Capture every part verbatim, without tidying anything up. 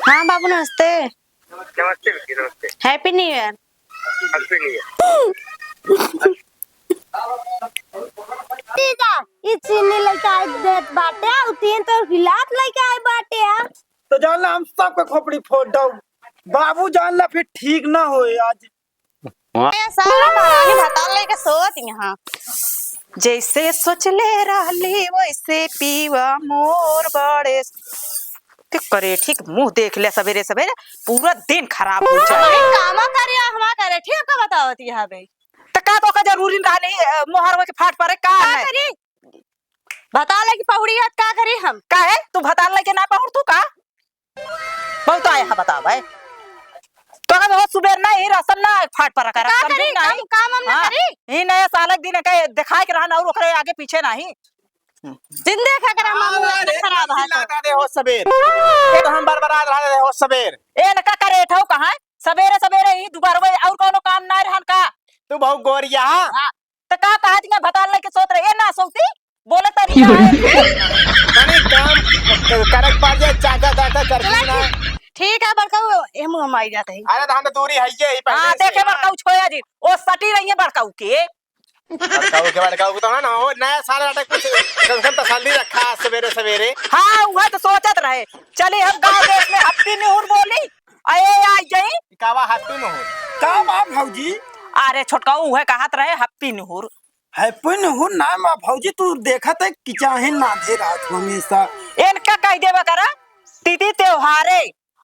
हाँ बाबू, नमस्ते। नमस्ते बेटी, नमस्ते। Happy New Year। Happy New Year। जीजा, ई चीनी लइके आइ देत बाटे, उ तीन तो गिलास लइके आइ बाटे। तो जान ला, हम सबके खोपड़ी फोड़ दऊ। बाबू जान ला, फिर ठीक ना होए आज। ए साला महारानी भतार लइके सोत यहाँ। जैसे सोचले रहली वैसे पीवा मोर बड़े। के करे ठीक मुँह देख ले सबेरे सबेरे, पूरा दिन खराब होइ जाए। हमारी कामा करे, हमा करे, ठीक का बतावत यहाँ बे। त का तो का जरूरी रहा नहीं, अ, मोहर होके फाट परे का का नहीं? करी? भतार लइके पहुड़ी है, का करी हम? काहे? तू भतार लइके ना पहुड़ तू का? बहुत आया है, बताओ भाई। तो अगर बहुत सुबेर ना ही रसम ना फाट पर का करी? काम, काम हम ना हाँ, करी? ई नया साल के दिन के दिखाए के रहन और ओकरे आगे पीछे नहीं। जिंदे खा कर हम हाँ, मुंह अरे, खराब है तो। चिल्लाता दे हो सबेर। ये तो हम बरबरात रहा दे हो सबेर। ए न का करे ठौ कहाँ? सबेरे सबेरे ही दुबारा और कोनो काम ना रहन का? तू बहुत गोरिया। हाँ। त का कहा दिया भतार लइके सोत रहे, ए ना सोती, बोले तरीका है। तनी काम करक पड़ जाए, चाचा, चाचा, करती चला ना। ठीक, ठीक है, बड़काऊ, ए मुँह में आई जाते ही। अरे, त हम तो दूरी है ये, ही पहले हाँ, से। देखे बड़काऊ छोया जी, ओ सटी रही है बड़काऊ के। बड़काऊ के, बड़काऊ के तो है ना, ओ नया साल आटे कुछ कम से कम तसल्ली रखा सबेरे सबेरे। हाँ, वह तो सोचत रहे, चली हम गाँव देश में Happy New Year बोली, अये आई जाई। कावा Happy New Year? का बा भौजी? अरे छोटका उहे कहत रहे Happy New Year। Happy New Year ना मा भौजी, तू देखत है कि चाहे ना दे रहत हमेशा। इनका कह देवा करा, दीदी त्योहारे,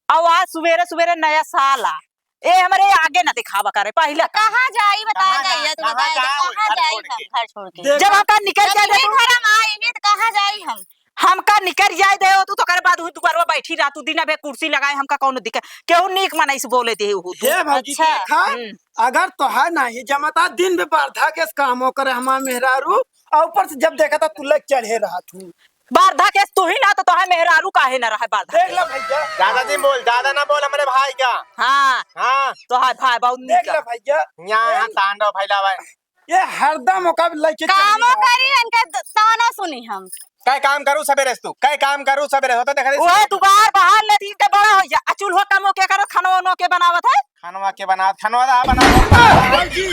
और आज सुबेरे सुबेरे नया साल आ। ए हमरे आगे ना दिखावा करे, पहले कहाँ जाई बताया कहाँ जाई, जा-, या तो कहाँ बताया जाई, जाओ कहाँ घर जाई छोड़ हम के? घर छोड़ के? देखा जब हमका निकल जब जाए इन्हीं दे घर हम आए, इन्हीं तो कहाँ जाई हम? हमका निकल जाए दे, तू तो करे बाद हुई दुआरवा बैठी रह, तू दिन अबे कुर्सी लगाए, हमका कौनो दिक्कत, केहू नीक मनई से बोले दे हो तू। हे भौजी, अच्छा। देखा, हम्म। अगर तोहार नाही जमता, दिन में बरधा के कामो करे हमार मेहरारू, और ऊपर से जब देखा था तू लग चढ़े रहा तू। बरधा के तू ही ना, तो तोहार मेहरारू काहे ना रहे बरधा देख के? ला भैया। ज्यादा दिन बोल, ज्यादा ना बोल हमरे भाई का। हाँ। हाँ। तोहार भाई बहुत नीक देख ला है। भैया। यहाँ, यहाँ तांडव फैला हुआ है। ये हरदम ओका लइके चली कामो रहा। करी, इनके द-, ताना सुनी हम। कै काम करू सबेरे से तू, कै काम करू सबेरे से, होता देखा दे ओए सबेरे। दुआर बहार ले दिन के बड़ा हो जा, आ चूल्हो कमो के करत, खानो उनो के बनावत है? खानवा के बनावत, खानवा दा बनावत। भाई जी,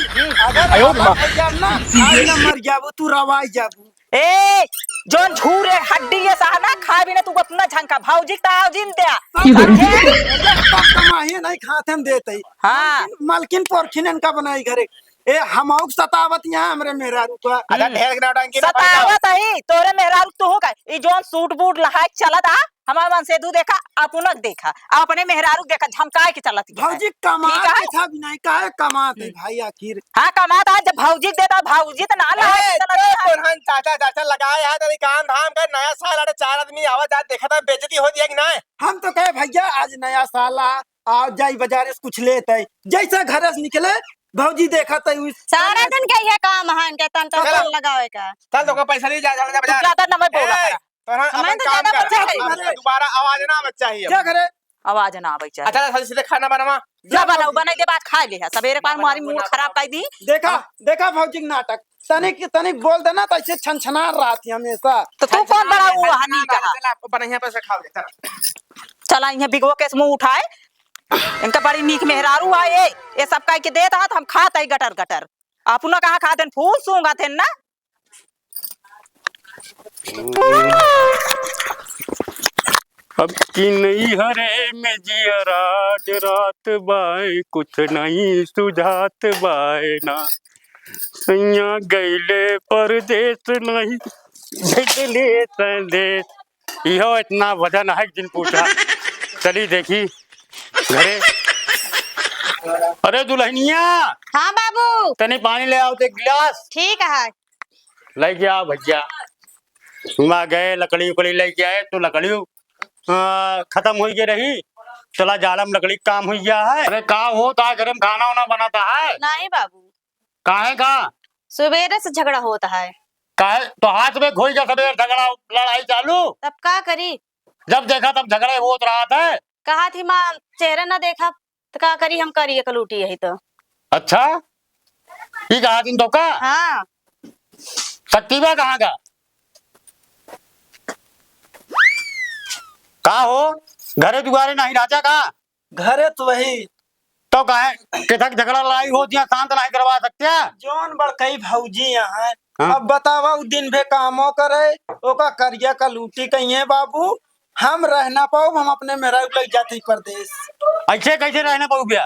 अगर आयो आवाज माँ। हो जाब ना, आज ना मर जाबू, तू रवाई जाबू। ए, जोन झूरे हड्डी ये सहा ना, खा भी ना तू अपना झंका, भौजी ताव जिन द्या। सब समझे? भैया, सब कमाही नहीं खाते हम देते ही। हाँ। मलकिन, मलकिन पोरखिन इनका बनाई घरे। ए, हमउक सतावत यहाँ हमरे मेहरारू का। अच्छा, हम्म। ढेर के नौटंकी ना सतावत करता। ही, तोरे मेहरारू तू का। ई जौन सूट बूट लहाई चलत आ, हमार मन से दू देखा, अपनक देखा, अपने मेहरारू देखा, झमकाए के चलत ही है। भौजी कमात ठीक है? देखा भी नहीं, काहे कमात है हम्म। भाई आखिर? हाँ, कमात आज जब भौजी के देता, भौजी तो ना लहाई ए, चलत ए, है। तोरहन चाचा, चाचा लगाए है, तनी काम धाम कर, नया साल अरे चार आदमी आवा जात देखा था, बेइज्जती हो दिया कि ना? हम तो कहे भैया आज नया साल आ, आ जाई बाजारे से कुछ लेत आई। जैसे घरे से निकले, भौजी देखत आई, उस सारा दिन के ये काम है इनके, तन तो चलो। फोन लगावे का। चल, तो का पैसा ले जा, जा, जा तू बाजार। ज्यादा न मत बोला ए, करा। तो ना, हमें अपन तो काम ज्यादा कर। बच्चा है। अब दोबारा आवाज ना आवे चाहिए। क्या करे? आवाज ना आवे चाहिए। अच्छा, सीधे खाना बनावा। ना बनाऊ, बनाई दे, बात खा ले है। सवेरे का ना हमारी बनाऊ, मूड ना खराब बनाऊ। कर दी। देखा, हाँ। देखा भौजी के नाटक। तनिक, तनिक बोल देना तो ऐसे छनछना रहा थी हमेशा। तो तू कौन बड़ा वो हनी कहा? चला, अपन यहाँ पे से खा ले, चला। चला, यहाँ बिगो के मुंह उठाए। इनका बड़ी नीक मेहरारू आए, ये सब कह के देत हत, हम खात है गटर गटर। अपना कहाँ खात हैं, फूल सूंघत हैं ना। अब की नैहरे में जियरा डेरात बाय, कुछ नहीं सुझात बाय ना। सैया गईले परदेस नहीं भेजले संदेश। इहो इतना वजन है, जिन पूछा। चली देखी घरे। अरे दुल्हनिया, हाँ बाबू। तनी पानी ले आओ तो एक गिलास। ठीक है। लेके आओ भैया। वहाँ गए लकड़ी उकड़ी लेके आए तो लकड़ी, आ, खत्म हो गई रही। चला जाड़ा में लकड़ी का काम हो गया है। अरे का हो, ता घर में खाना वाना बनाता है? नहीं बाबू। काहे का? सुबेरे से झगड़ा होता है। काहे? तो हाथ में खोई का सबेरे झगड़ा लड़ाई चालू? तब का करी? जब देखा तब झगड़ा होत रहत है। कहा थी माँ, चेहरा ना देखा, तो का करी, हम करी एक लूटी यही तो। अच्छा, ई कहा दिन तो का? हाँ। शक्तिवा कहाँ का? का हो? घरे दुआरे नहीं रहता का? घरे तो वही। तो काहे किधर झगड़ा लड़ाई होत या शांत नहीं करवा सकते? जौन बड़कई भौजी यहाँ। हाँ। अब बतावा, उ दिन भे कामो करे, ओका करिया का लूटी कहिए बाबू, हम रह ना पाउब, हम अपने मेहरारू लग जाते ही परदेस। ऐसे कैसे रह ना पाउब भैया?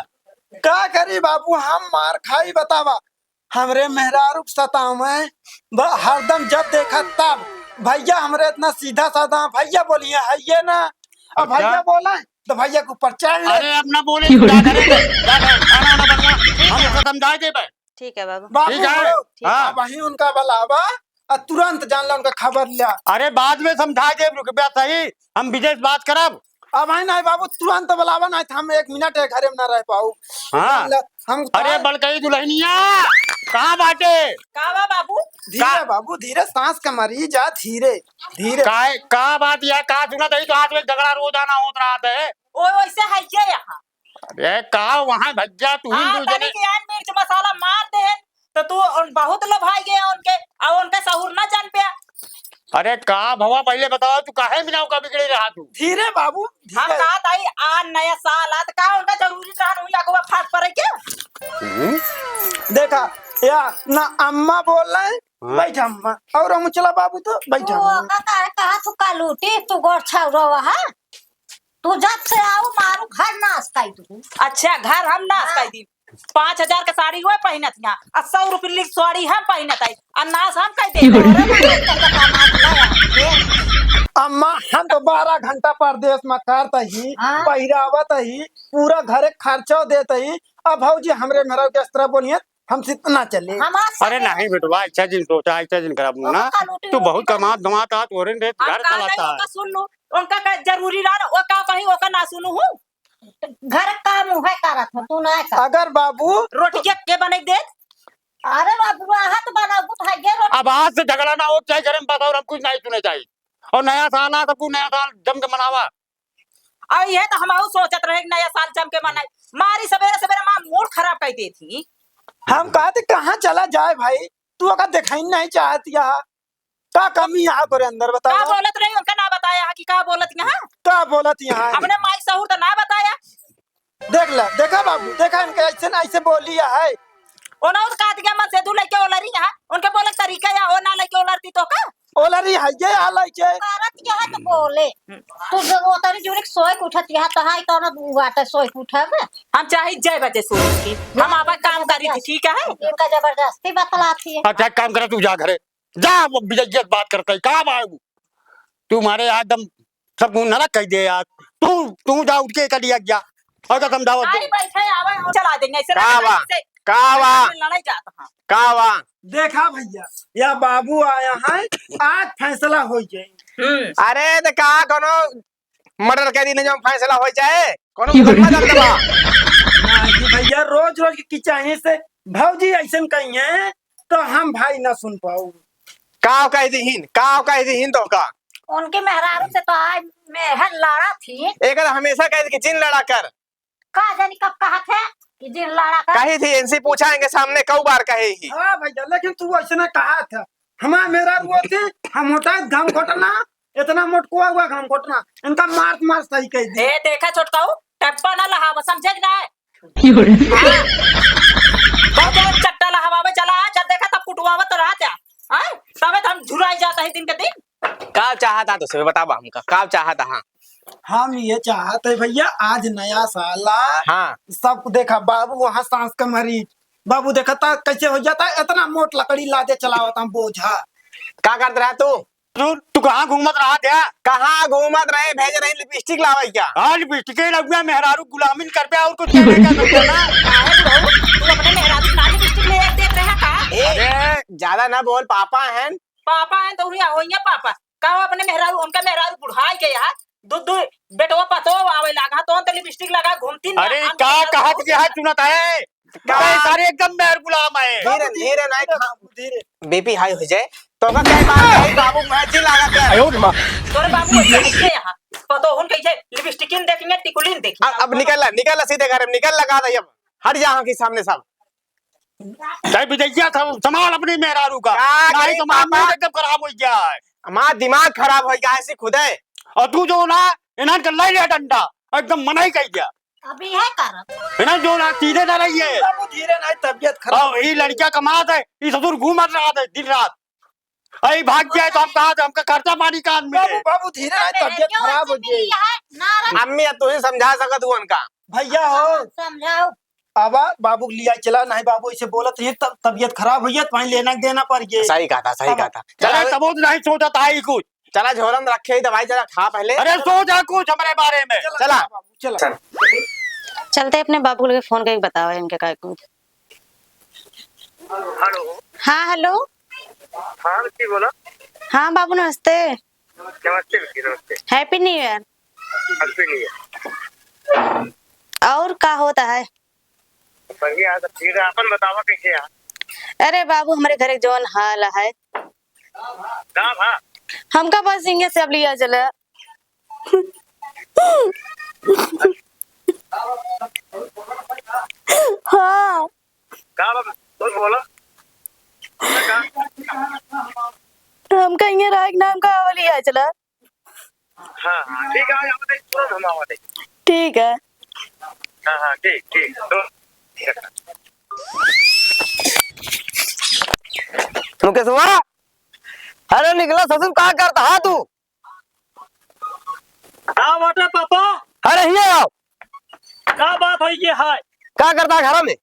का करी बाबू, हम मार खाई बतावा, हमरे मेहरारू के सतावे, ब-, हरदम जब देखा तब, भैया हमरे इतना सीधा साधा, भैया बोलिए है ये ना, अब अच्छा। भैया बोला तो भैया के ऊपर चढ़ ले। अरे अब ना बोले, तू जा घरे में, जा घर, खाना वाना बनवा, हम उसको समझा देबे। ठीक है बाबू। बाबू, ठीक है? हाँ। वही उनका बुलावा और तुरंत जान ला उनका खबर लिया। अरे बाद में समझा देब, रुक बे सही, हम विजय से बात करब। अब है नहीं बाबू, तुरंत बुलावा, नहीं तो हम एक मिनट है घरे में ना रह पाऊ। हाँ। जान ला, हम अरे बड़कई दुल्हनिया, कहाँ बाटे? का बा बाबू? धीरे का? बाबू, धीरे, सांस के मरी जा, धीरे, धीरे। का, का बात या, का सुनत है? तो आज में झगड़ा रोजाना होत रहत है। ओ, वैसे है ये यहाँ। अरे का वहाँ भैया, तू ही हाँ, दू जने। तनी ज्ञान मिर्च मसाला मार दे, तो तू उन बहुत लोभाई गए उनके, अब उनके सहूर ना जान पे। अरे का भवा, पहले बताओ, तू काहे बिना का बिगड़े रहा तू? धीरे बाबू, हम धीरे। कहा ताई, आ नया साल आ, तो का उनका जरूरी रहन हुई अगवा फाट पड़े के? हम्म? देखा, या ना अम्मा बोल रहे, हाँ। बैठ अम्मा, और हम चला बाबू तो बैठ तू अम्मा। ओका काहे कहा तू का लूटी, तू गोर छाउरो वहा? तू जब से आऊ मारू घर नाश कई दू। अच्छा, घर हम नाश हाँ। कई दी। पाँच हजार के साड़ी वो पहिनत यहाँ, आ सौ रुपये की साड़ी हम पहिनत आई, आ नाश हम कई दे। अरे मारे, तो, तो कमात ना है। अम्मा, हम तो बारह घंटा परदेस में करत ही, हाँ। पहिरावत ही, पूरा घरे खर्चो देत ही। अब भौजी हमरे मेहरारू के इस तरह बोलिए, हमसे इतना चले। हमार अरे साथे नहीं बेटवा, ऐसा जिन सोचा, ऐसा जिन करा ओका ना। का लूटी तू लूटी बहुत करी। कमात धमात आ, तोरे ने हम घर का चलाता नहीं, है। ओका सुन लू, उनका का जरूरी रहा ना, वो का कहीं, ओका ना सुनू हूँ। घर का मुँह है करत हो, तू ना कर। अगर बाबू रोटिया के बने दे? अरे बाबू, हाथ बनाऊ तो है ये रोटी। अब आज से झगड़ा ना हो, चाहे घर में बताओ, हम कुछ नहीं सुने चाहिए। और नया साल आ, सबको नया साल जम के मनावा। और ये तो हम सोचत रहे कि नया साल जम के मनाई, मारी सवेरे सवेरे माँ मूड खराब कर देती। हम कहते कहाँ चला जाए भाई, तू अगर दिखाई नहीं चाहत यहाँ, का कमी यहाँ करे अंदर बतावा? का बोलत रही, उनका ना बताया है कि का बोलत यहाँ? का बोलत यहाँ है? अपने माई सहूर तो ना बताया। देख ले, देखा बाबू, देखा इनके ऐसे ना ऐसे बोली है। ओना तो काट गया मन से दू लइके ओलरी है, उनके बोले तरीका या ओ ना लइके ओलरती तो का? ओलरी है ये हाल है के? औरत के है तो बोले। तू जो ओतरी जुरिक सोए के उठत यहाँ तो है कौन बात है सोए के उठब? हम चाहे जय बजे सोए की, हम आपन काम करी थी, ठीक है? इनका जबरदस्ती बतलाती है। अच्छा, एक काम करा, तू जा घरे। जा, वो विजय जी से बात करता है, कहाँ बा वो? तू मारे आज दम सब नरक कह दे यार। तू, तू जा उठ के कर लिया गया। और तो समझाओ तू। आई बैठे आवे और चला देंगे ऐसे का लड़ाई बा? से। का बा? लड़ाई जाता हाँ। का बा? देखा भैया, या बाबू आया है, आज फैसला हो जाए। हम्म। अरे तो का कोनो मर्डर के दिन जो फैसला हो जाए, कोनो की बोल मुकदमा दर्ज बा? नहीं भैया, रोज रोज के किचाही से भौजी ऐसन कही है, तो हम भाई ना सुन पाऊ। काव कह दीहिन, काव कह दीहिन तो का? उनके मेहरारू से तो आज मेहर लड़ा थी। एक तो हमेशा कह दी कि जिन लड़ा कर। का जानी कब कहा थे कि जिन लड़ा कर। कही थी, इनसे पूछा इनके सामने कऊ बार कहे ही। हाँ भैया, लेकिन तू ऐसे ना कहा था। हमार मेहरारू होती, हम होता है घम घोटना, इतना मोटकुआ हुआ घम घोटना, इनका मार मार सही कह दी। ए, देखा छोटकाऊ, टप्पा ना लहावा, समझे कि ना? की बोल? हाँ। बहुत ज्यादा चट्टा लहावा में चला, जब देखा तब कुटवावत रहा था। हाँ? तबे तो हम झुराई जाता है दिन के दिन। का चाहता तो से बतावा हमका, का चाहता? हाँ। हम ये चाहत है भैया, आज नया साल आ, हाँ। सब देखा बाबू वहाँ सांस का मरीज, बाबू देखा था कैसे हो जाता है, इतना मोट लकड़ी लादे चलावता बोझा। का करत रहा तू? तू, तू कहाँ घूमत रहा था? कहाँ घूमत रहे? भेज रहे लिपस्टिक लावे क्या? हाँ, लिपस्टिक ही लगुआ, मेहरारू गुलामिन कर पे और कुछ नहीं कर सकता ना। काहे बुढ़ऊ? तू अपने मेहरारू के नाम लिपस्टिक ले देत रहा का? ए, अरे। ज्यादा ना बोल, पापा हैं। पापा हैं तो उन्हीं होइए पापा। का हो अपने मेहरारू, उनका मेहरारू बुढ़ाई के यहाँ, दू, दू बेटवा पतो आवे लागा, तो, तो लिपस्टिक लगा घूमती ना, अरे, हम का मेहरारू कहत बहुत के है, सुनत है? का? अरे, सारे एकदम मेहर गुलाम है। धीरे, धीरे, नहीं खा। धीरे। बीपी हाई हो जाए, तो का कई बात है, बाबू मैं जी लागत है। आयो रे माँ। तोरे बाबू ऐसे लिखे यहाँ, पतो हुन कैसे लिपस्टिकिन देखेंगे, टिकुलिन देखेंगे। अब, अब निकल ला, निकल ला सीधे घर में, निकल लगा दे अब। हट जा यहाँ के सामने सब। जय विजया था, संभाल अपनी मेहरारू का। का नहीं करी तो मार पापा? मूड एकदम खराब हो गया है। हमार दिमाग खराब हो गया है, ऐसी खुद है। और तू जो ना, इन्हन का लै लिया डंडा, एकदम मनाई कइ दिया। अभी है करब। इन्हन जो ना सीधे ना रहिए। बाबू धीरे नहीं, तबियत खराब। हाँ, ई लड़किया कमात है, ई ससुर घूमत रहत है दिन रात। अई भाग जाए तो हम कहा, हमका खर्चा पानी कहाँ मिले? बाबू, बाबू, धीरे रहे, तबियत खराब हो जाई। अम्मी, अब तू ही समझा सकत हूँ उनका। भैया हो। समझाओ। अब बाबू के लिया चला, नहीं बाबू ऐसे बोलत रही, तब तबियत खराब हुई है, तो वहीं लेना देना पड़ गया। सही कहा था, सही कहा था। चला, तब वो तो नहीं सोचा था ही कुछ। चला, झोला में रखे ही दवाई, चला खा पहले। अरे, सोचा कुछ हमारे बारे में। चला। चला बाबू, चला। चलते अपने बाबू के फोन करके बताओ इनके का कुछ। हेलो। हाँ, हेलो। हाँ, की बोला? हाँ बाबू, नमस्ते। नमस्ते बेटी, नमस्ते। Happy New Year। Happy New Year। और का होता है? बढ़िया है, सब ठीक है। अपन बतावा, कैसे है? अरे बाबू, हमरे घर एक जौन हाल है। का भा? हमका बस इहाँ से अब लिया चला। हाँ। का बा? बोल, बोला। हमका इहाँ रहे के नाम का वाली है, चला। हाँ, हाँ, ठीक है, आवत है, तुरंत हम आवत है। ठीक है। हाँ, हाँ, ठीक, ठीक, तो मुकेशवा, अरे निकला ससुर, का करता हा तू? का बाटे पापा? अरे हिया आओ। का बात होई गे है? का करता घर में?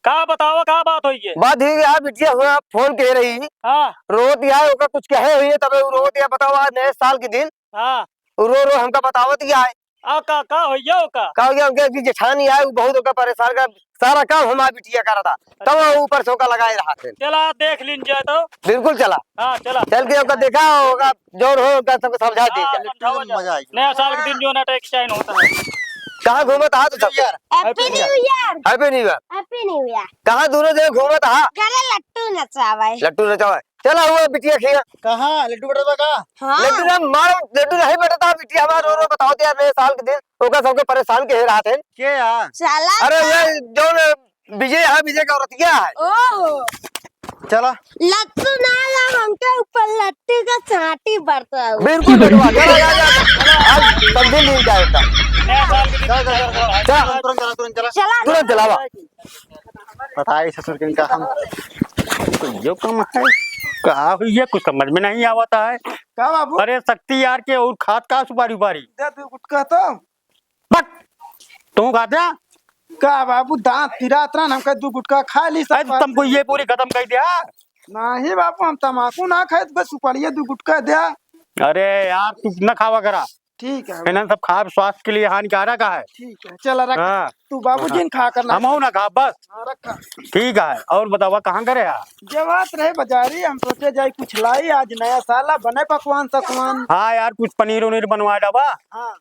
का बतावा, का बात होई गे? बात ही है, बिटिया हुआ फोन कह रही। हाँ। रोत या ओका कुछ कहे हुई है, तबे उ रोत या। बतावा, आज नए साल के दिन। हाँ। उ रो रो हमका बतावत ही आए। आ, का, का होई गे ओका? का होई गे, उनके अभी जेठानी आए, उ बहुत ओका परेशान कर, सारा काम हमार बिटिया करता। तब वो ऊपर से ओका लगाए रहा थे। चला, देख लीन जाए तो। बिल्कुल चला। हाँ, चला। चल के ओका देखा, ओका जौन हो, ओका सबको समझा दे हाँ, जा। समझावा जा। मजा आएगा। नया साल के दिन जो ना टेक चाइन होता है। कहाँ घूमत हा तू सब? Happy New Year। Happy New Year। Happy New Year। Happy New Year। कहाँ दोनों जने घूमत हा? चले लट्टू नचावे। लट्टू नचावे। चला हुआ बिटिया खिया। कहाँ? लड्डू बटता का? हाँ। लड्डू ना मारो, लड्डू नहीं बटता, बिटिया हमार रो रो बताओ तो यार, नए साल के दिन ओका सबके परेशान के रहा थे। के यार? चला अरे ना। वे जौन विजय है, विजय का औरतिया है। ओह। चला। लट्टू ना ला, हमके ऊपर लट्टू का छाटी बरसाओ। बिल्कुल बेटवा, चला, जा, जा। आज सब दिन दिन जाए का। नया साल के दिन जा, जा, जा, जा। चला। तुरंत चला, तुरंत चला। चला। तुरंत चलावा। पता है ससुर के इनका हम। तो यो कम है। का हुई है, कुछ समझ में नहीं आवता है। का बाबू? अरे शक्ति यार के और खात का सुपारी उपारी। दे दो गुटखा तो। बक! तू खात है? का बाबू, दांत पिरात रहन, हमका दू गुटखा खा ली सब अरे, बात। तुमको ये पूरी खत्म कर दिया? नहीं बाबू, हम तमाकू ना खाए, बस सुपारिया दू गुटखा दिया। अरे यार, तू ना खावा करा। ठीक है। इन्हन सब खाब स्वास्थ्य के लिए हानिकारक है। ठीक है, चला रख। हाँ। तू बाबू हाँ। जिन खा कर ना। हमहू ना खाब बस। हाँ, रखा। ठीक है, और बतावा कहाँ करे है? जवात रहे बाजारी, हम सोचे जाई कुछ लाई, आज नया साल है, बने पकवान सकवान। हाँ यार, कुछ पनीर उनीर बनवा डाबा। हाँ।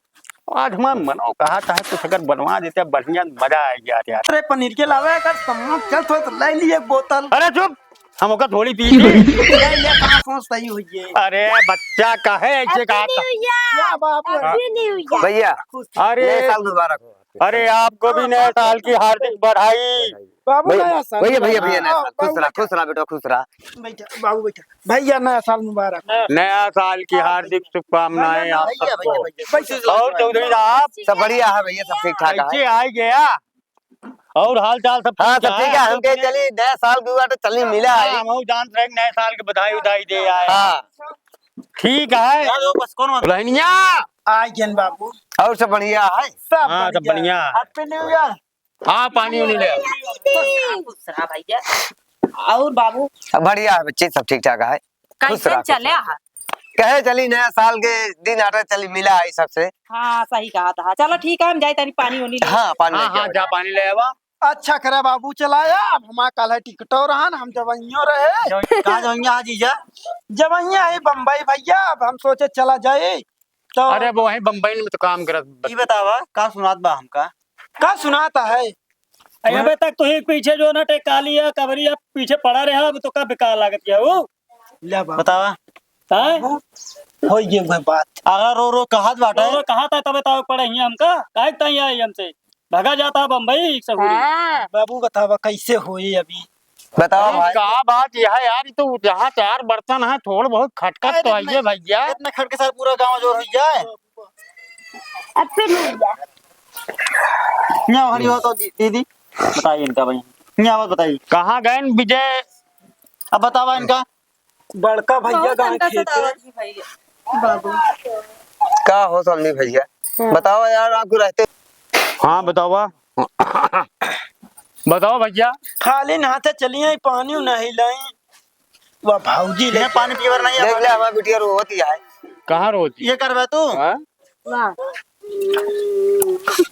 आज हमार मनो कहा था कुछ अगर बनवा देते, बढ़िया मजा आ गया यार। अरे पनीर के अलावा अगर सामान चल तो, तो ले लिए एक बोतल। अरे चुप, हम ओका थोड़ी पी ली। ले ले, कहाँ सोच सही हुई है। अरे बच्चा काहे ऐसे कहा था? Happy New Year। क्या बाबू है? Happy New Year। भैया, खुश। अरे नए साल मुबारक हो। अरे आपको भी नए साल की हार्दिक बधाई। बाबू भैया, नया साल भैया, भैया, भैया, नया साल। खुश रहा, खुश रहा बेटा, खुश रहा। बैठा बाबू, बैठा। भैया, नया साल मुबारक। नया साल की हाँ, हार्दिक भैया। शुभकामनाएं आप भैया, सबको। भैया, भैया। और चौधरी साहब? सब बढ़िया है भैया, सब ठीक ठाक है। कैसे आ गया? और हाल चाल सब हाँ, ठीक सब ठाक ठीक है? है। हम कहे चली नया साल की बात चली मिला है। हाँ, हम जानत रहे नए साल के बधाई उधाई दे आए। हाँ। ठीक है। यार, वो बस कौन बात? दुल्हनिया। आ गए बाबू। और सब बढ़िया है? सब हाँ, सब बढ़िया। बढ़िया। Happy New Year। हाँ, पानी उनी ले आ। खुश रहा, खुश रहा भैया। और बाबू? सब बढ़िया है बच्चे, सब ठीक ठाक है। खुश कैसे रहा, खुश चले रहा। आहा? कहे चली नया साल के दिन आटे चली मिला है सबसे। हाँ, सही कहा था। चलो ठीक है, हम जाए तनी पानी उनी ले। हाँ, पानी हाँ, लेके हाँ, आओ। जा पानी ले आवा। अच्छा करे बाबू चलाया, अब हमार काल है टिकटो रहन, हम जवइयो रहे। जवइया, कहाँ जवइया है जीजा? जवइया है बम्बई भैया, अब हम सोचे चला जाए। तो अरे, अब वहीं बम्बई में तो काम करत बा। ई बतावा, का सुनात बा हमका? का सुनात है? अरे, अबे तक तो एक पीछे जो ना टेकाली है, कबरी अब पीछे पड़ा रहा, अब तो का बेकार लागत है वो। ले बाबू। बतावा। हैं? बाबू, होई गई वह बात। अगर रो रो कहत बाटे। रो रो कहत है, तबे तो पड़े ही हमका। काहे ताई आई हमसे? भगा जाता बम्बई, सहुरी। हाँ। बाबू, बतावा, कैसे होई अभी? बतावा अरे, भाई। का बात यह है यार, ई तो जहाँ चार बर्तन है, थोड़ बहुत खटकत अरे, तो है इतना, ये भैया। इतना खटके साथ पूरा गांव जोर हो जाए। अब फिर मिल गया। यहाँ हरी हो तो दी-, दीदी, बताइए इनका भाई। यहाँ बात बताइए। कहाँ गए विजय? अब बतावा इनका। बड़का भैया बहुत गाँव तनका खेते। सतावत ही भैया। बाबू। का हो समधी भैया? हाँ। बतावा यार, आपको रहते हाँ, बतावा। बतावा भैया। खाली हाथे चलिए, पानी नहीं लाई। वाह, भौजी ले पानी पियवर नहीं है। देख ले, हमार बिटिया रोवत ही है। कहाँ रोवत ही? ये करबे तू? हाँ? वाह।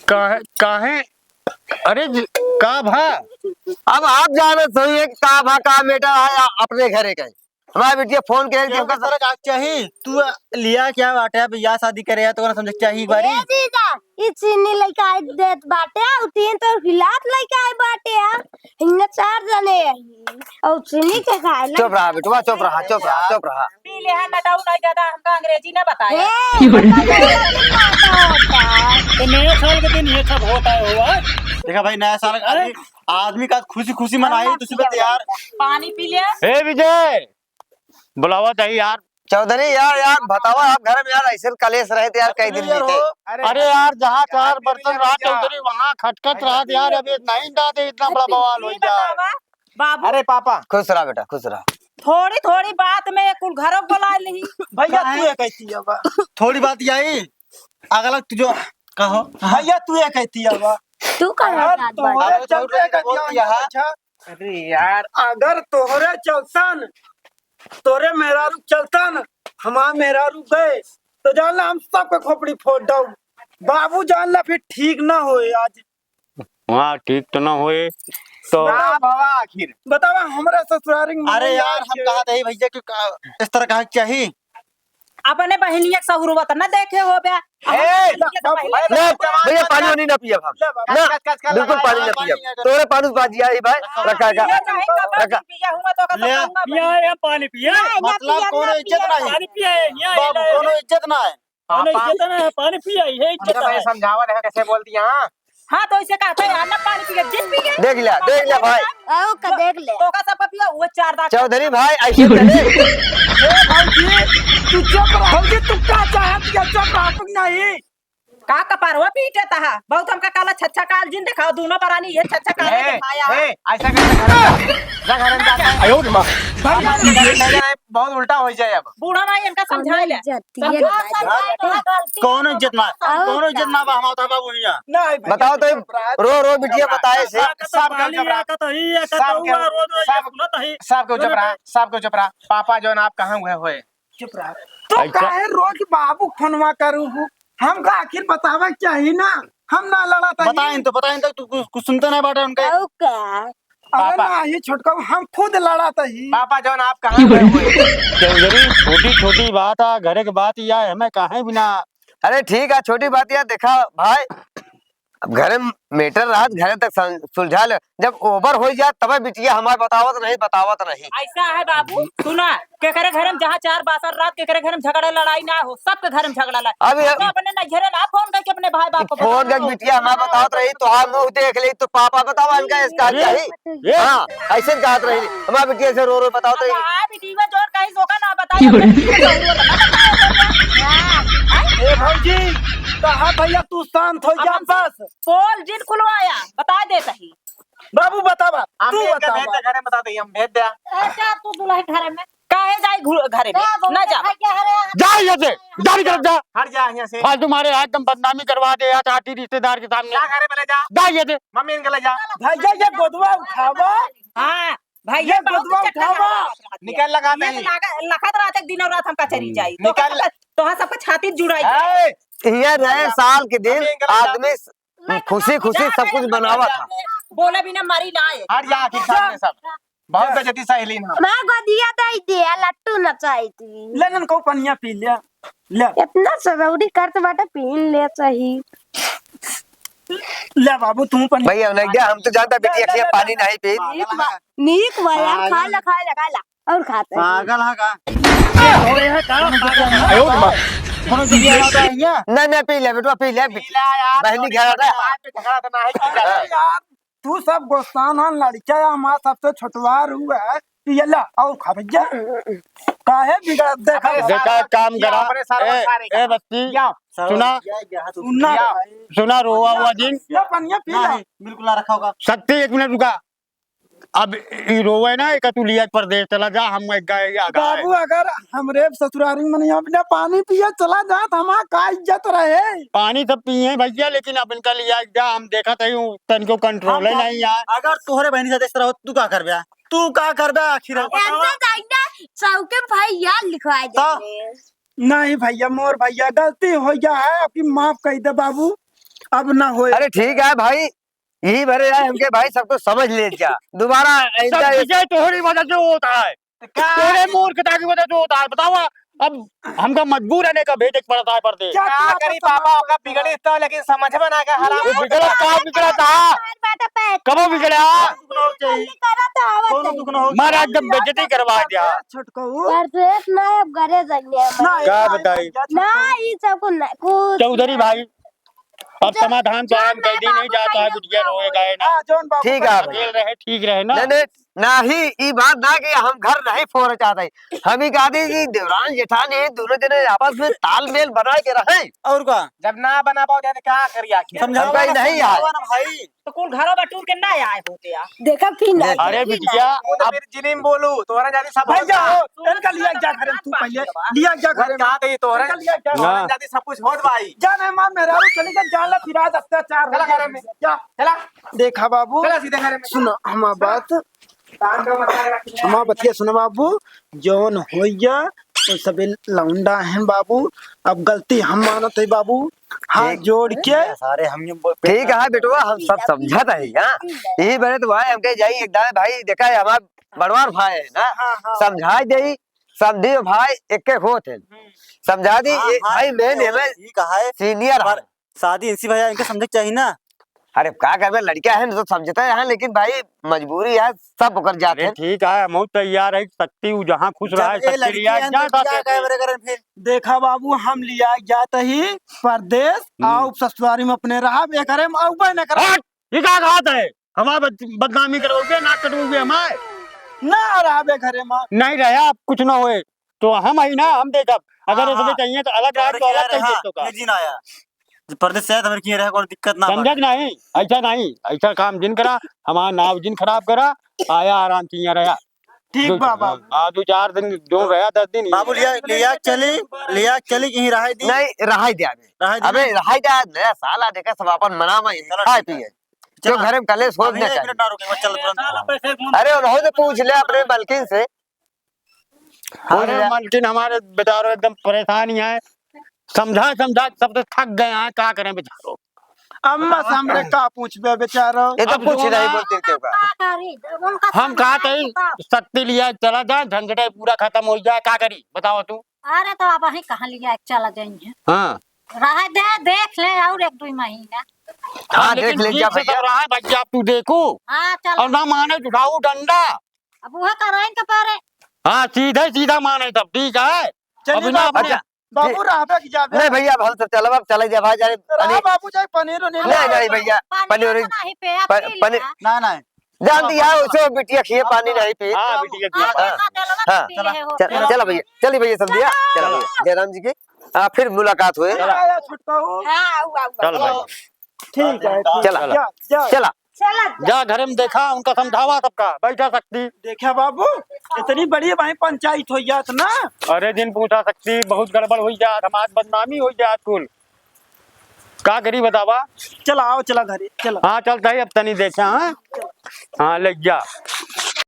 काहे, काहे? अरे ज-, का भा? अब आप जानत होइए कि का भा, का matter है अपने घरे का। हमार बिटिया फोन के एक ये दिन का किस तरह का चाहिए? तू लिया क्या बाटे? अब या शादी करे है तो ना समझे चाहिए एक बारी। ए जीजा, ई चीनी लइका आइ देत बाटे, उ तीन तो गिलास लइका आइ बाटे, हिन्ने चार जने आई, और चीनी के खाए ना। चुप रहा बेटवा, चुप रहा, चुप रहा, चुप रहा। पी ले है, नटाऊ नहीं ज्यादा, हमका अंग्रेजी ना बताए। ए, तो नया साल के दिन ये सब होता है हुआ। देखा भाई, नया साल का अरे। आदमी, आदमी का खुशी खुशी मनाई, तो सुबह तैयार। पानी पी ले। ए विजय, बुलावा चाहिए यार। चौधरी यार, यार बतावा, आप घर में यार ऐसे कलेश रहे थे यार, कई दिन यार बीते। हो। अरे अरे यार, जहाँ चार बर्तन रहा चौधरी, वहाँ खटखट रहा था यार। अभी नहीं रहा थे, इतना बड़ा बवाल हो गया। बाबू। अरे पापा। खुश रहा बेटा, खुश रहा। थोड़ी थोड़ी बात में कुल घरों बुला ली। भैया, काहे? तू ये कहती है बा? थोड़ी बात यही, अगला तू जो कहो। भैया, तू ये कहती है बा? तू कहाँ अगर बात बात? तोहरे अरे, चलते चौधरी का बोल दिया दिया है। अच्छा। अरे यार, अगर तोहरे चलतन, तोहरे मेहरारू चलतन, हमार मेहरारू गए, तो जान ला हम सबके खोपड़ी फोड़ दऊ। बाबू जान ला फिर ठीक ना होए आज। हाँ, ठीक तो ना होए तो। ना बाबा, आखिर बतावा हमरा ससुरारी में अरे यार, हम कहा थे भैया कि का-, इस तरह कहा चाहिए। अपने बहिनिया के सहुरवत न देखे होबे। ए, ना, भैया, पानी वानी ना पियब हम। ना, बिल्कुल पानी ना पियब। तोरे पानी बाजी आई भाई, रखा, रखा। पिया चाहे कब रखा। पिया हुआ तो का ले। बताऊंगा पिया भाई। है, पानी पिया। नहीं, ना मतलब पिया, कोनो ना इज्जत पिया। नहीं। पानी पिया है, यहाँ बाबू, इधर। कोनो इज्जत ना है। कोनो पापा। इज्जत ना है, पानी पिया, ये इज्जत उनका है। भाई समझावा, देखा कैसे बोल दिया, हाँ? हाँ, तो इसे कहते हैं, "आना पानी पी के, जिन पी के।" देख लिया, देख लिया भाई। आओ का देख ले। तो का सब पिया, वो चार दांत। चौधरी भाई, ऐसे करे। ए भौजी, तू चुप रह। भौजी, तू का चाहत है? चुप रह, तू नहीं। का कपारवा पीटे तहा? बहुत हमका काला छच्छा काल जिन देखाओ, दोनों परानी ये छच्छा काल ए, दिखाया। ए, ऐसा कैसे घर में जा? जा घर में जा। आयो रे माँ। भैया, नहीं, नहीं, नहीं, बहुत उल्टा हो जाए अब। बूढ़ा भाई इनका समझा ले। इज्जत, ये समझा, समझा, गलती। कौन इज्जत ना? और कौन इज्जत ना बा? हम आवता बाबू हियाँ। नहीं, भैया, बताओ तो, चुप रहा। रो, रो बिटिया बताए से। सब, सब गाली चुप रहा। या कतई, या सब कतउआ, के, रोज रोज ये सब, सुनत ही। सब के चुप रहा, सब के चुप रहा। पापा जौन आप कहाँ हुए होए? चुप रहा। तो अच्छा। काहे रोज बाबू फोनवा करू हूँ? हमका आखिर बतावे के चाही ना, हम ना लड़त हई। बताइन तो, बताइन तो, तू कुछ, कुछ सुनते नहीं बाटे उनका। और का? अरे पापा। ना, ये छोटका, हम खुद लड़त हई। पापा, जौन आप कहाँ गए हुए? चौधरी, छोटी छोटी बात आ, घरे के बात या है, हमें काहे बिना। अरे ठीक है, छोटी बात या, देखा भाई, अब घरे में matter रहत, घरे तक सं-, सुलझा ले। जब over हो जात, तबे बिटिया हमार बतावत नहीं, बतावत नहीं। ऐसा है बाबू, सुना, केकरे घर में जहाँ चार बासर रात, केकरे घर में झगड़ा लड़ाई ना हो, सबके घर में झगड़ा लड़ाई। अब ये अपने अपने नैहरे ना फोन करके अपने भाई बाप को फोन बताओ। करके बिटिया हमार बतावत रही, तो हम मुँह देख ले, तो पापा बतावा इनका इसका ये, चाही। ये। हाँ, ऐसे कहत रही, हमार बिटिया से रो रो बतावत रही। हाँ, बिटिया जोर कहीं सोका ना बताई, अपने बिटिया को रो ना बताओ। ए भौजी, कहा भैया तू शांत हो अब जा हमसे बस। पोल जिन खुलवाया, बता देत ही। बाबू बतावा, हम तू भेज दे, बतावा। भेज दे, घरे बता दे, हम भेज दे। ए, जा तू दुल्हन घरे में। काहे जाई घु-, घरे में? जा, बाबू, ना जा। भाई के घरे आ। जा यहाँ से, जा निकल जा। हट जा यहाँ से। फालतू मारे, आज तुम बदनामी करवा दे यार, चाची रिश्तेदार के सामने। जा घरे में ले जा। जा यहाँ से। मम्मी इनके ले जा। भैया, ये गोदवा उठावा। हाँ, भैया, ये बहुत गोदवा चक्कर उठावा। लगा रहा है। निकाल लगा ये नहीं। लगा-, लखत रहते दिन और रात हमका चरी जाई। तो निकाल। तोहार सबका छाती जुड़ाई। ए! ये नए साल के दिन अभी इनका लगा। आदमी खुशी खुशी सब कुछ बनावा था। बोले बिना मारी ना आए। हट जा, आखिर सामने सब। बहुत बेइज्जती सहेलीन हम। मैं गोदिया दे दे, लट्टू नचाई थी। ले नन को पनिया पी ले। ले। इतना सरौरी करत बाटे, पीन ले चाही। ले बाबू, तू पनिया। भैया, नहीं दे, हम तो जानता बिटिया ले, ले, पानी ले। नहीं पी। नीक बा, नीक बा यार, खा ला, खा ला, खा ला। और खाते हैं। पागल है का? अरे, है का? पागल है। आयो रे माँ। कोनो बिटिया आता है क्या? नहीं, नहीं, पी ले बेटवा, पी ले। पी ले यार, बहनी घर आता है। झगड़ा तो ना है, पी ले। अरे यार, तू सब गोस्तान है, लड़का है, हमारा सबसे छोटवार हुआ है। पी ले, और खा भैया। काहे बिगड़, देखा अबे देखा, सारे काम ये करा। अपने सारे ए, सारे ए, बस्ती। क्या? सुना? सुना रे भाई। सुना, रोवा हुआ दिन। ये पनिया पी ला। नहीं, बिल्कुल ना रखा होगा। शक्ति, एक मिनट रुका। अब ई रोवे ना, एक तू लिया परदेस चला जा, हम एक गए आ गए। बाबू, अगर हमरे ससुरारी में नहीं अपने पानी पिए चला जा, तो हमार का इज्जत रहे? पानी सब पिए भैया, लेकिन अब इनका लिया जा, हम देखत है, तनिको control ही नहीं है। अगर तोहरे बहनी साथ इस तरह हो, तू का करबे? तू का करबे आखिर? ऐसे जाइए, चौके भाई यार लिखवा तो? देंगे। नहीं भैया, मोर भैया, गलती हो गया है, आपकी माफ कर दे बाबू, अब ना होए। अरे ठीक है भाई, यही भरे आए हमके भाई, सब कुछ समझ ले जा। दोबारा सब आइंदा ये विजय तोहरी वजह से होता है। तो का? तोरे मूर्खता की वजह से होता है। बताओ, अब हमका मजबूर रहने का भेजे के पड़ता है परदेस। क्या का करी पापा, ओका बिगड़ी तो, लेकिन समझ में ना का हराम वो बिगड़ा का बिगड़ा था? कबो बिगड़ा? कौन दुख ना हो? मारा एकदम बेइज्जती करवा दिया। छोटकऊ। परदेस ना, अब घरे जाइए हम। ना, का ना, बताई? ना, ना, ई सब कुछ ना, कुछ चौधरी भाई, अब समाधान तो हम कह दी नहीं जाता है, बिटिया रोए गए ना। हाँ, जौन बाबू ठीक है। अकेल रहे, ठीक रहे ना। नहीं, नहीं, नाही, ई बात ना कि हम घर नहीं फोड़े चाहते। हम ही कहते कि देवरान जेठान ये दोनों जने आपस में तालमेल बना के रहे। और का? जब ना बना पाओ तो का करिए आखिर? समझावा हमका ही ना, नहीं यार। समझावा ना भाई। तो कुल घरों में टूर के ना आए होते यार। देखा फिर ना। अरे बिटिया, वो तो अब फिर जिनिम बोलू, तोहरा जानी सब भैया, होता। इनका लिया जा घर में, तू पहले लिया जा घर में। कहा गई तोहरा? इनका लिया जा। तोहरा ना। जानी सब कुछ होत भाई। जा नहीं मार, मेहरारू चली जा, जान ला फिर आज अत्याचार हो चला घर में। जा। चला। देखा बाबू, चला सीधे घर में। सुनो हमार बात। काम का मतलब है कि हमार बतिया सुनो बाबू, जौन होइया, वो सबे लौंडा हैं बाबू। अब गलती हम मानत है बाबू, हाथ ठीक। जोड़ के। सारे हम ये ब-, ठीक है बेटवा, हम सब समझत है, हाँ। यही बने तो भाई हमके जाई एक दाएं भाई, देखा है हमार बड़वार भाई है ना, हाँ, हाँ। समझाई देई, समझियो भाई, एक के होत है। हम्म। समझा दी, हाँ, ये हाँ, भाई, ठीक main है, हमें ठीक है, senior पर है। शादी इनसी भैया, इनके समझे के चाहिए ना। अरे, का करबे, लड़का है ना, तो समझते हैं, लेकिन भाई, मजबूरी है, सब ओकर जात अरे, है। ठीक है, हम तैयार है, शक्ति उ जहाँ खुश जब रहा है, ये शक्ति लड़की लिया है, जा तो साथ क्या में। कहे बरे करन फिर? देखा बाबू, हम लिया जात ही परदेस, हम्म। आउ ससुरारी में अपने रहा, ये करे, हम आउ बहने करा। हट! ये का कहत है? हमार बद-, बदनामी करवाओगे, नाक कटवाओगे हमार? ना रहबे घरे में। नहीं रहा, अब कुछ ना होए। तो हम ही ना, हम देखब। अगर हाँ, उसमें हाँ। चाहिए तो अलग रहा, तो अलग चाहिए तो का। ये जी ना आया। जब परदेस से आया तो हमारे किए रहे, कोई दिक्कत ना समझत बा। नहीं, ऐसा नहीं, ऐसा काम जिन करा, हमार नाव जिन खराब करा, आया आराम से यहाँ रहा। ठीक दो बा, चार, बाबू। हाँ, दो चार दिन जो रहा, दस दिन ही। बाबू लिया, लिया चली, लिया चली कहीं रहाई दी। नहीं, रहाई दे अबे। रहाई दी। अबे, रहाई दे, नया साल आ, देखा सब अपन मनावा, चलो, खाए ठीक है। पिए। चलो। तो घर में कलेश हो अभी न एक करे। मिनट ना रुके, बस चल तुरंत। अरे, उन्होंने तो पूछ लिया अपने मलकिन से। पूछ अरे, लिया। मलकिन हमारे बेचारो एकदम परेशान ही है। समझा, समझा, सब तो थक गए हैं, का करें बेचारो। अम्मा सामने का पूछबे बेचारो? ये तो अब पूछ जो रही ना बोलते क्यों का? का करी? जब उनका हम कहा समझा थे, के तो शक्ति लिया चला जाए, झंझटे पूरा खत्म हो जाए, का करी? बताओ तू। अरे तो अब वहीं कहाँ लिया चला जाएंगे? हाँ। रह दे, देख ले और एक दो महीना। हाँ, हाँ, लेकिन देख ले ठीक जा से भैया। तो रहा है भैया, अब तू देखो। हाँ, चलो। और ना माने तो उठाओ डंडा। अब वह करें के परे। हाँ, सीधे सीधा माने तब ठीक है। चलिए अब ना बाबू, अपने अच्छा, बाबू ठीक। रहबे की जाबे। नहीं भैया, अब हम सब चलब, अब चले जा भाई, जाए रहा पनीर। बाबू, जाए पनीर उनीर नहीं, ले। नहीं भैया, पनीर पनीर उनीर, नहीं पे, अब प-, पी पनीर लिया। ना, नहीं। जान दिया, उसे बिटिया खिए पानी नहीं पी। हाँ, बिटिया खिए हाँ, पानी। हाँ, चलो, हाँ, पी चलो, ले हो। चल, चलो भैया, चलिए भैया, सब दिया। चलो। चलो भैया, जयराम जी की, आ, फिर मुलाकात हुए। चलो। आया छुटका हो। हाँ, आऊ, आऊ, चल आऊ। भाई। ठीक है, ठीक। चला। जा, जा। चला। चला, जा। जा घरे में देखा, उनका समझावा सबका, बैठा शक्ति। देखा बाबू, इतनी बड़ी भाई पंचायत हो जात ना। अरे जिन पूछा शक्ति, बहुत गड़बड़ हो जात, हमार बदनामी हो जात कुल। का करी बतावा? चला, आओ, चला घरे, चला। हाँ, चलता ही अब तनी देखा, हाँ? हाँ, ले जा।